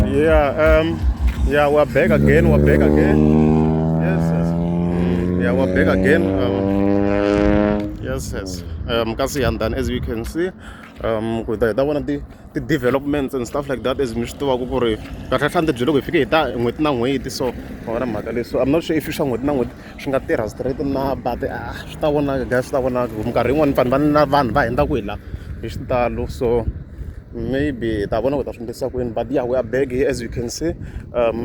Yeah, yeah, we're back again. We're back again. Yes. Yeah, we're back again. Yes. Kasi and then as we can see, ku ta hi ta vona ti ti developments and stuff like that as mi swi tivaka ku ri kahle kahle ni byele ku hi fike hi ta n'hweti na n'hweti, so ma vona mhaka leyi. So I'm not sure if swa n'hweti na n'hweti swi nga tirha straight na, but ah, swi ta vonaka guys, swi ta vonaka. Minkarhi yin'wani vanhu va na vanhu va hundza ku hi la hi xitalo, so maybe hi ta vona ku ta swi endlisa ku yini. But yeah, we are back here, as you can see,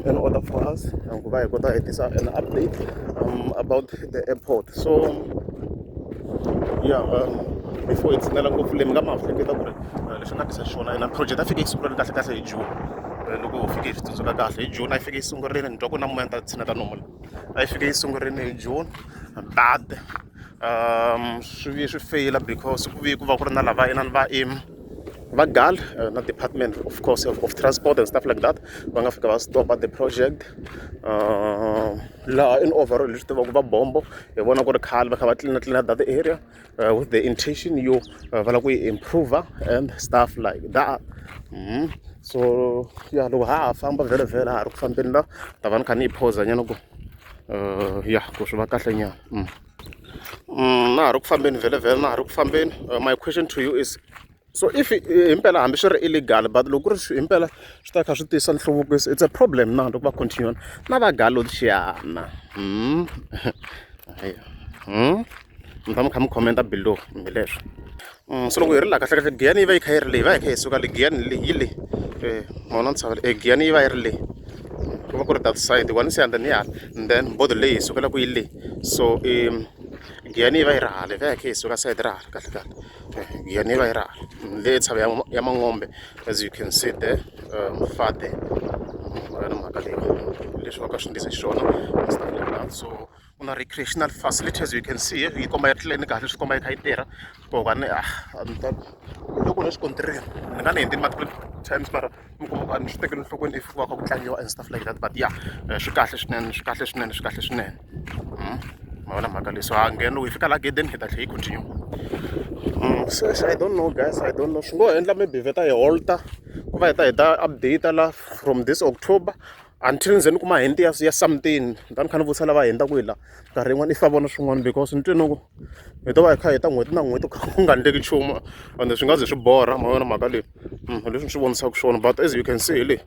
in order for us ku va hi kota hi tisa an update about the airport. So yeah, before hi tshinela ngopfu le, mi nga ma hleketa ku ri leswi nga tisa xona ina project a fike yi sungurile kahle kahle hi June. Loko ho fike hi swi tsundzuka kahle, hi June a yi fike yi sungurile. Ni twa ku na moya, ni ta tshineta nomu la. A yi fike yi sungurile hi June, but swi vuye swi feyila because ku vuye ku va ku ri na lava inani va im va GAL na department of course of transport and stuff like that, va nga fika va stopa the project. Laha in overall leswi tivaka va bombo, hi vona ku ri khale va kha va tlilina tlilina that area with the intention yo va lava ku yi improve and stuff like that. So ya, loko ha ha famba vhele vhele, ha ha ri ku fambeni la, ta va ni kha ni yi pause nyana ku ya ku swi va kahle nyana. Na ha ri ku fambeni vhele vhele, na ha ri ku fambeni. My question to you is, so if himpela hambi swi ri illegal, but loko ku ri himpela swi ta kha swi tisa nhluvuko, it's a problem na loko va continue na va galotxiana. Mi ta mi kha mi commenta below hi leswo. So loko hi ri laha, kahle kahle Giyani yi va yi kha yi ri leyi, va hi kha hi suka le Giyani leyi yi le mona ntshava leyi. Giyani yi va yi ri leyi, ku va ku ri that side one se, and then ya, and then border leyi hi sukelaka yi le. So Giyani yi va yi ri hala, hi va hi kha hi suka side ra hala. Kahle kahle Giyani yi va yi ri hala le ntshava ya Man'ombe, as you can see there, far there. Na mhaka leyi leswi va ka swi endlisa xiswona and stuff like that. So ku na recreational facility, as you can see, yi komba yi ri clean kahle, swi komba yi kha yi tirha kokani. Ah, a ni ta loko ni swikontirini ni nga ni hundzini multiple times, mara mi kuma ku a ni swi tekeli enhlokweni if ku va kha ku tlangiwa and stuff like that. But yeah, swi kahle swinene, swi kahle swinene, swi kahle swinene. Ma vona mhaka leyi. So ha nghena, loko hi fika laha gedeni hi ta tlhela hi continue. So I don't know guys, I don't know, swi ngo endla maybe vheta hi holta ku va hi ta update la from this October until nze ni kuma hint ya something. Ni ta ni kha ni vutisa lava hundzaka hi la nkarhi yin'wana if va vona swin'wana, because ni twe ni ku hi to va hi kha hi ta n'hweti na n'hweti ku nga endleki nchumu, ende swi nga ze swi borha. Ma vona mhaka leyi, leswi ni swi vonisaka swona. But as you can see, hi le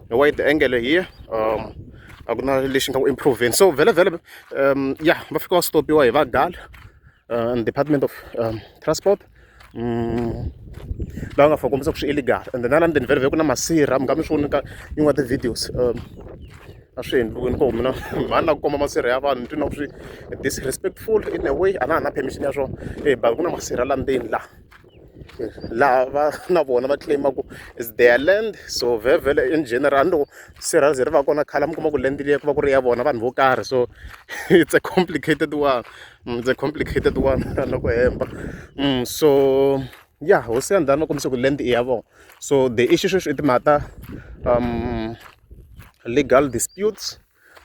hi wide angle here, a ku na lexi nga ku improveni. So vhele vhele, yeah, va fika va stopiwa hi va GAL and department of transport, lava nga fika kombisa ku swi illegal. And then na la ndzeni vhele vhele ku na masirha, mi nga mi swi voni ka yin'wana ti-videos. A swi endliwi ko mina mhani la ku komba masirha ya vanhu, ni twi na ku swi disrespectful in a way, a na ha na permission ya swona. But ku na masirha la ndzeni la, laha va na vona va claim ku is their land. So vhele vhele in general, loko sirha ri ze ri va kona khale, mi kuma ku land liya ku va ku ri ya vona vanhu vo karhi. So it's a complicated one. It's a complicated one na ku hemba. So yeah, hosi ya ndhani va kombisa ku land i ya vona. So the issue sweswi i timhaka ta legal disputes.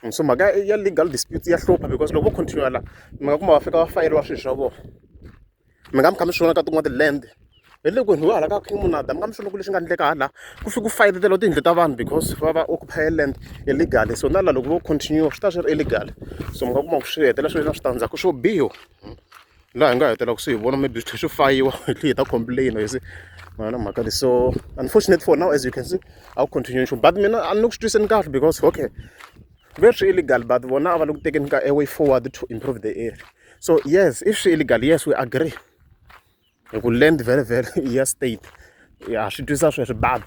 So mhaka ya legal disputes ya hlupha, because loko vo continue la, mi nga kuma va fika va fayeriwa swilo swa vona. Mi nga mi kha mi swi vona ka tin'wana ti-land hi le ku hi hala ka King Monada, mi nga mi swi vona ku leswi nga endleka hala, ku fika ku fayeteteliwa tiyindlu ta vanhu because va va occupy land illegally. So na la loko vo continue swi ta swi ri illegal, so mi nga kuma ku swi hetelela swi ri na switandzhaku swo biha, laha hi nga hetelela ku swi hi vona maybe swi tlhela swi fayiwa, hi tlhela hi ta complain hi se ma na mhaka leyi. So unfortunate for now, as you can see, a ku continue nchumu. But mina a ni ku swi twiseni kahle, because okay, ve swi illegal, but vona a va le ku tekeni ka a way forward to improve the area. So yes, if swi illegal, yes, we agree hi ku land vhele vhele i ya state ya, swi twisisa sweswo, but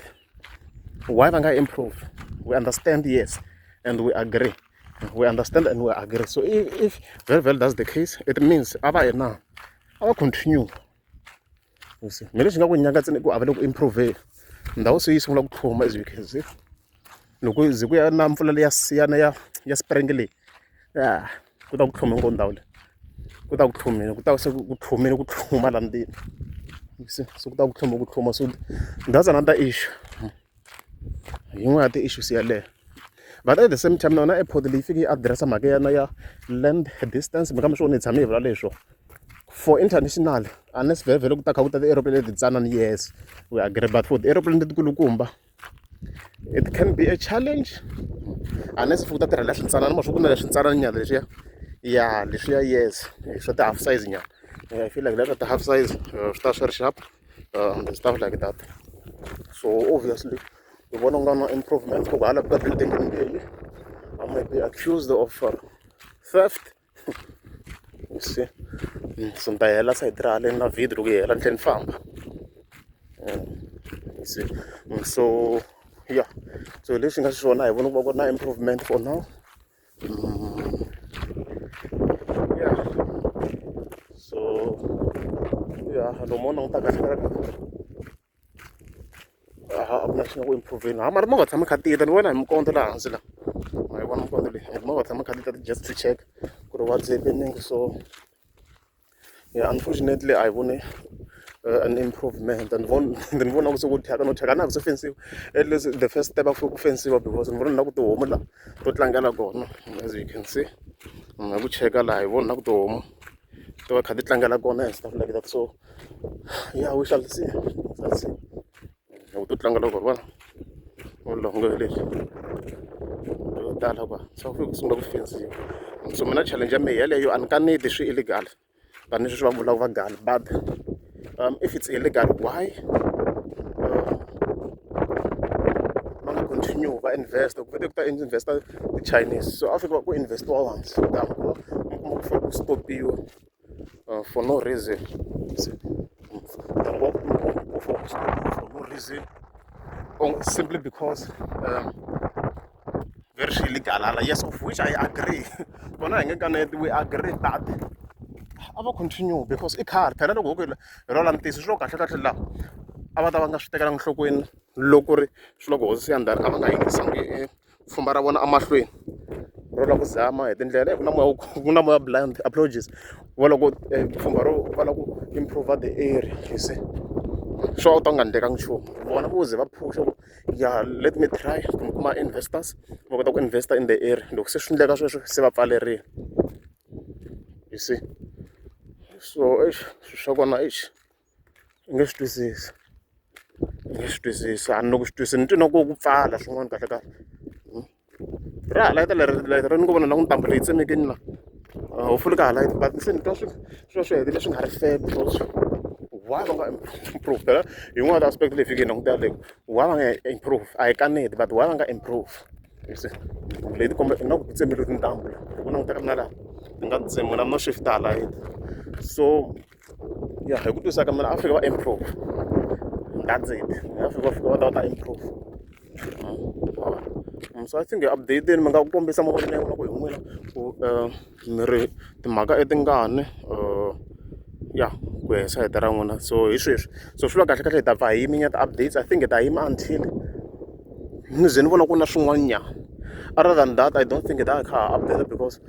why va nga improve? We understand, yes, and we agree. We understand and we agree. So if vhele vhele that's the case, it means a va na a va continue. You see, mina lexi nga ku nyangatseni i ku a va le ku improve, ndhawu se yi sungula ku tlhuma, as you can see. Loko ze ku ya na mpfula leya ya spring leyi ya, ku ta ku tlhume ngo ndhawu leyi, ku ta ku tlhumile, ku ta se ku tlhumile ku tlhuma la ndzeni. You see, so ku ta ku tlhuma ku tlhuma. So that's another issue, yin'wana ya ti-issues yaleyo. But at the same time, na yona airport leyi fike yi address mhaka ya na ya land distance. Mi nga mi swi vona, hi tshame hi vula leswo for international, unless vhele vhele ku ta kha ku ta ti-aeroplane leti tsanana, yes, we agree, but for ti-aeroplane letikulukumba. It can be a challenge unless if u ta tirha leswi ntsanana ma swi ku na leswi ntsanana nyana leswiya ya leswiya, yes, swa ti-half size nyana. I feel like leswa ti-half size swi ta swi ri sharp and stuff like that. So obviously hi vona ku nga na improvement ku hala ka building leyi I might be accused of theft, you see. So ni ta hela sayiti ra haleni na video, loko yi hela ni tlhela ni famba, you see. So yeah, so leswi nga xiswona hi vona ku va ku ri na improvement for now. Yeah, so yeah, lomu wo languta kahle kahle a ku na xi nga ku improve-eni. Ha mara movha tshama kha tita, ni vona hi mikondzo laha hansi la, ma yi vona mikondzo leyi, movha tshama kha tita just to check ku ri what's happening. So yeah, unfortunately a hi voni an improvement. And ni vona ku se ku thyaka no thyaka na ku se fensiwa, at least the first step a ku fike ku fensiwa, because ni vona na ku tihomu la to tlangela kona, as you can see. Hi ku cheka laha hi vona na ku tihomu ti va kha ti tlangela kona and stuff like that. So yeah, we shall see, we shall see. Loko to tlangela kona vona vulongo leswi yo tala kwa swa ku sungula ku fensiwa. So mina challenge ya mehe yeleyo, a ni kaneti swi illegal tanihi sweswi va vulaka va gali, but if it's illegal, why va nga continue va invest? Ku vete ku ta investa ti-Chinese, so a fika ku investiwa once, than ku va mi kuma ku fika ku stopiwa for no reason. Than ku ku fika ku stopiwa for no reason or simply because very swi illegal hala. Yes, of which I agree, kona hi nge kaneti, we agree that a va continue because i khale phela. Loko ho ku hi lwala ntiyiso, swi lo kahle kahle laha a va ta va nga swi tekelanga nhlokweni loko ri swi loko hosi Siyandhani a va nga yingisangi pfhumba ra vona emahlweni ro lava ku zama hi tindlela ku na moya, ku na moya blind, apologies, va loko pfhumba ro va lava ku improve the area, you see, swo a wu ta nga endlekanga nchumu. Vona vo ze va phusha ku ya, let me try ku mi kuma investors va kota ku investa in the area. Loko se swi endleka sweswo, se va pfalerile, you see. So eish, swilo swa kona, eish, i nge swi twisisi, i nge swi twisisi, a ni loko swi twisisi ni twi na ku pfala swin'wana kahle kahle ra ha layita leri layita ri ni ngo vona na ku ntambu leyi tsemekini la, hopefully ka ha layita, but se ni twa swi swi va swi hetelele swi nga ri fair, because why va nga improve? Phela yin'wana aspect leyi fike hi languta yaleyo, why va nga improve? A hi kaneti, but why va nga improve? You see, leyi tikomba na ku tsemile tintambu la, loko languta ka mina laha ti nga tsemiwa, I'm not sure if ta ha layita. So ya, hi ku twisisa ka mina, a fika va improve, that's it. A fika va fika va ta va ta improve. So I think hi update mi nga kombisa mavonelo ya n'wina ku hi n'wina ku mi ri timhaka i tingani ya ku ya hi sayiti ra n'wina. So hi sweswi, so swi vula kahle kahle hi ta pfa hi yiminya ti-updates. I think hi ta yima until ni ze ni vona ku na swin'wana nyana. Other than that, I don't think hi ta kha ha update because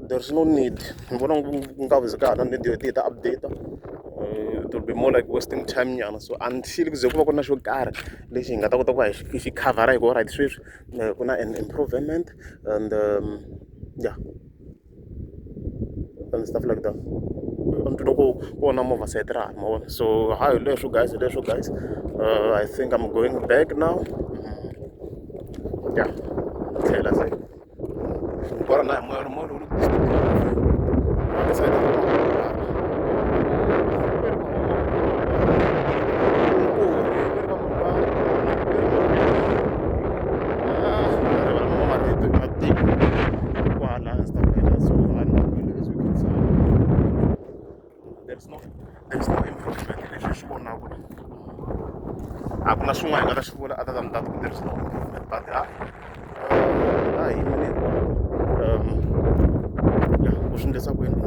there is no need. Ni vona ku nga ze ka ha na need yo hi ta update. It will be more like wasting time nyana. So until ku ze ku va ku ri na xo karhi lexi hi nga ta kota ku va hi xi khavhara hi ku right sweswi ku na an improvement and yeah and stuff like that. A ni twi loko ku vona movha sayiti ra hala ma vona. So ha hi leswo guys, hi leswo guys. I think I'm going back now. Yeah, tlhela se kwala na hi moya, moya lowu sayiti ra. Kwala and stuff like that. So as you can see, there's no improvement leswi hi swi vonaka. A ku na swin'wana hi nga ta swi vula other than that, there is no improvement, but ha a hi yimeni hi vona ya ku swi endlisa ku yini.